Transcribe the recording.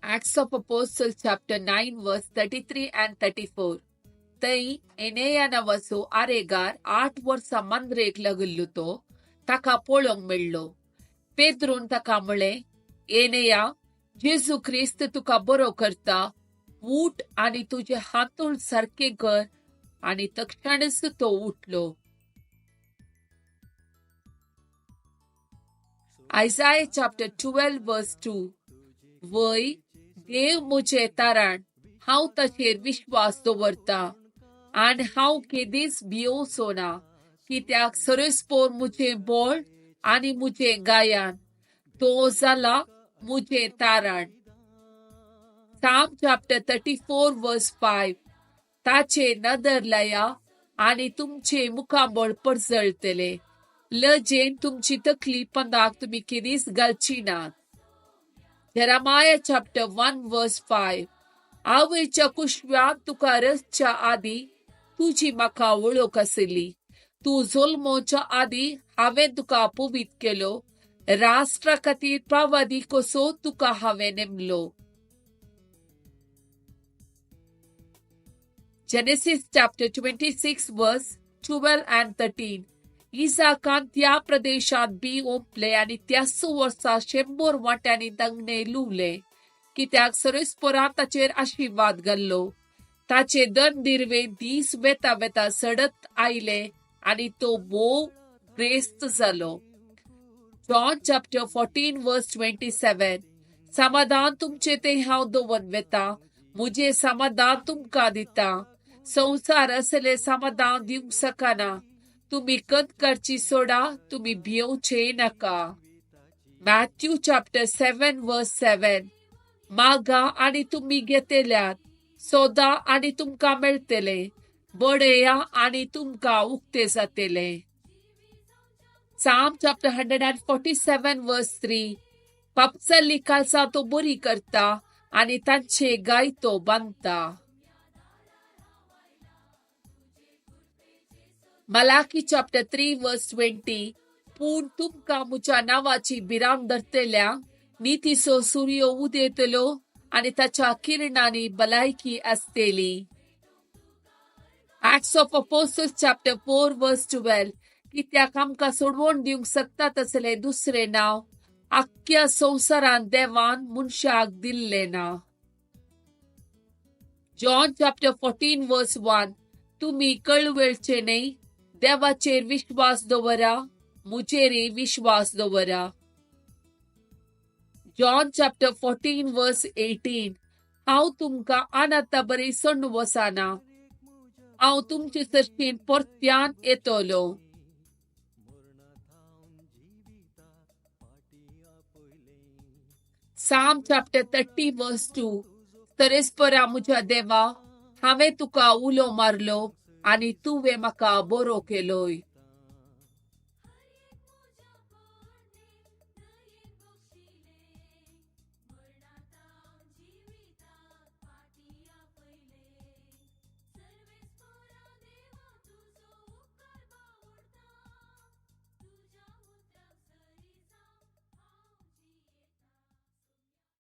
Acts of Apostle chapter 9 verse 33 and 34. थंय एनेया नांवाचो आरेगार 8 वर्सां मांद्रेक लागिल्लो तो ताका पळोवंक मेळ्ळो. पेद्रून ताका म्हळें, एनेया, जेजू क्रिस्त तुका बरो करता, उठ आनी तुजें हांतूण सारकें कर. आनी तक्षणच तो उठलो. Isaiah chapter 12 verse 2. वय देव म्हजें तारण, हांव ताचेर विश्वास दवरता आनी हांव केदीच भियोवचो ना, कित्याक सरस्पोर म्हजें बळ आनी म्हजें गायन, तो जाला म्हजें तारण. Psalm chapter 34 verse 5. ताचे नदर लाया आनी तुमचे मुखामळ परजळटले, लजेन तुमची तकली पंदाक तुमी केदीच घालची नात. Jeremiah chapter 1 verse 5. आवयच्या कुशव्यांत तुका रचच्या आदी तुजी म्हाका वळख आशिल्ली, तूं जल्मोवच्या आदी हांवें तुका पवित्र केलो, राष्ट्रा खातीर प्रवादी कसो तुका हांवें नेमलो. Genesis chapter 26 verse 12 and 13. इसाकान त्या प्रदेशांत बी ओंपले आनी त्याच वर्सा 100 वांट्यांनी तांगणे लुवले, कित्याक सरस्परान ताचेर आशिर्वाद घाल्लो. ताचे दन दिर्वे दीस वेता वेता सडत आयले आनी तो भोव ग्रेस्त जालो. John chapter 14 verse 27. समाधान तुमचे ते हांव दवर वेता, म्हजें समाधान तुमकां दिता, संवसार असले समाधान दिवंक शकना. तुमी कत करची सोडा, तुमी भियोवचे नाका. Matthew chapter 7 verse 7. मागा आनी तुमी घेतल्यात, सोदा आनी तुमकां मेळटले, बडया आनी तुमकां उक्ते जातले. Psalm chapter 147 verse 3. पापचल्ली कालसा तो बरी करता आनी तांचे गाय तो बांदता. Malachi chapter 3 verse 20. पूण तुमकां म्हज्या नांवाची भिरांत धरतल्या नितीचो सूर्य उदेतलो आनी ताच्या किरणांनी भलायकी आसतली. Acts of Apostles chapter 4 verse 12. कित्याक आमकां सोडवण दिवंक शकता तसलें दुसरें नांव आख्ख्या संवसारांत देवान मनशाक दिल्लें ना. John chapter 14 verse 1. तुमी कळवळचे न्हय, देवाचेर विश्वास दवरा, म्हजेरय विश्वास दवरा. John chapter 14 verse 18. हांव तुमकां अनाथा बरी सोडून वचना, हांव तुमचे सरशीन परत्यान येतलो. Psalm chapter 30 verse 2. सरस्परा म्हज्या देवा, हांवें तुका उलो मारलो आनी तुवें म्हाका बरो केलोय.